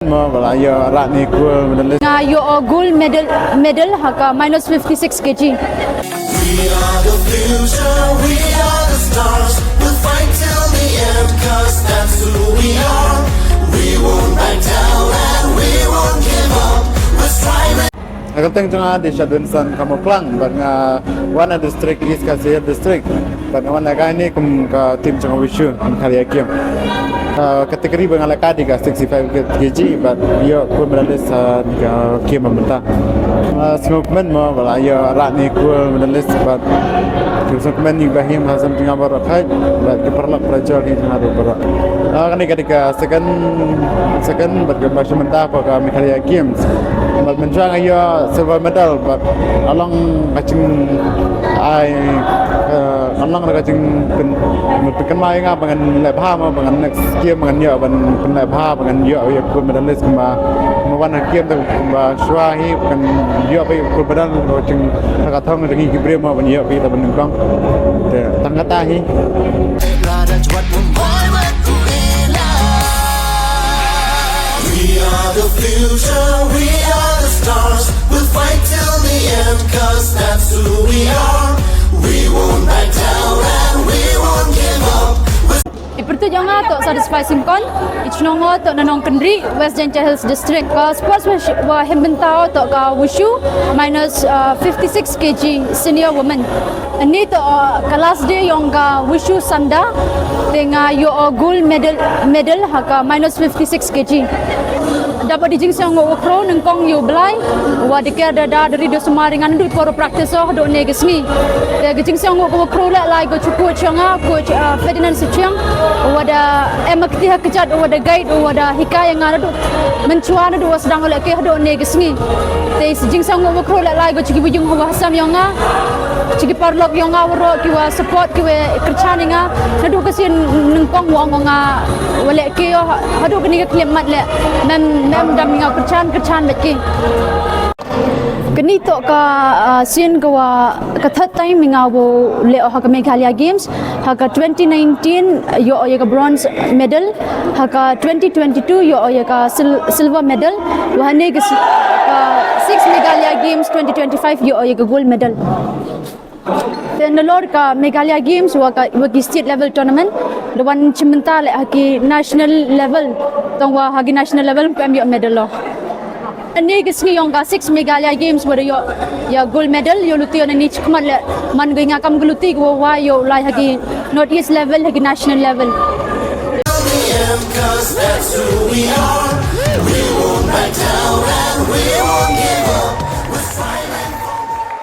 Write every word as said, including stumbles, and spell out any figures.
Mo bala yo rat ni gold medalist. Nga yo o gold medal medal ha ka minus fifty-six K G. We are the future, we are the stars. We'll fight till the end, 'cause that's who we are. We won't back down and we won't give up. We're striving. Ka kyrteng jong nga dei Shadwinson Khamawklang, bad nga wan na district East Khasi Hills District. Bad nga wan na kane kum ka team jong Wushu, kum Meghalaya Game. Ka category ba nga lehkai dei ka sixty-five K G, bad ïoh gold medalist ha ka game mynta. Nga sngewkmen mo ba la ïoh rat ni gold medalist, bad sngewkmen ïa ba him ha sem jong nga baroh, bad ki paralok parajor ki jong nga baroh. Ah, kane ka dei ka second, second bad ka ba shi mynta ha ka Meghalaya Games. Bad mynshuwa nga ïoh silver medal, bad ka long ka jing ai, eh, ka long ka jingpyn, pynkynmaw ïa nga ba ngan leh bha mo, ba ngan next game ba ngan ïoh ban pynleh bha, ba ngan ïoh ïa gold medalist kumba, kumba wan ha game te kumba shuwa hi, ba ngan ïoh ba ïa gold medal, ka jing, ka thong jong ngi ki briew mo ban ïoh ba ïa ta ban nyngkong. Te tang kata hi. We are the future, we are the stars. We'll fight till the end, 'cause that's who we are. We won't back down and we won't give up. We're I pyrtuit jong nga toh Satisfy Syngkon, i chnong nga toh na Nongkynrih, West Jaintia Hills District. Ka sports wa, wa him bynta toh ka Wushu minus, uh, fifty-six K G senior women. Ani toh, uh, ka last day jong ka Wushu Sanda, te nga ïoh, uh, gold medal, medal ha ka minus fifty-six K G. Da ba dei jingsngewnguh wa khraw nyngkong ïa u Blai, wa da ker da da da ri da sumar ïa nga naduh por practice haduh ne ka sngi. Te ka jingsngewnguh ka wa khraw leh lai ka jong u coach jong nga, coach, uh, Ferdinand Suchiang, wa da em kti ha kjat, wa da guide, wa da hikai ïa nga naduh mynshuwa naduh wa sdang u lehke haduh ne ka sngi. Te ka jingsngewnguh wa khraw leh lai ka jong ki wa ïing ha wa hasem jong nga, jong ki paralok jong nga waroh ki wa support, ki wa kyrchan ïa nga naduh ka sien nyngkong wa ong nga wa lehke ïoh haduh kane ka khyllipmat leh. Mem, mem dam ïa nga kyrchan, kyrchan bad ki. Kane toh ka, ah, sien ka wa, ka third time ïa nga wow leh ha ka Meghalaya Games. Ha ka twenty nineteen ïoh ïa ka bronze medal. Ha ka twenty twenty-two ïoh ïa ka sil-, silver medal. Wa hane ka si-, ka six Meghalaya Games twenty twenty-five ïoh ïa ka gold medal. Te nalor ka Meghalaya Games wa ka, wa ki state level tournament, da wan chim bynta leh ha ki national level. Tang wa ha ki national level ym ïoh medal lo. Ani ka sngi jong ka six Meghalaya Games wa da ïoh ïa gold medal, ïoh luti ïa nani chikmat leh man ka ïa nga kam ka luti ka wa ïoh lai ha ki North East level, ha ki national level. 'Cause that's who we are.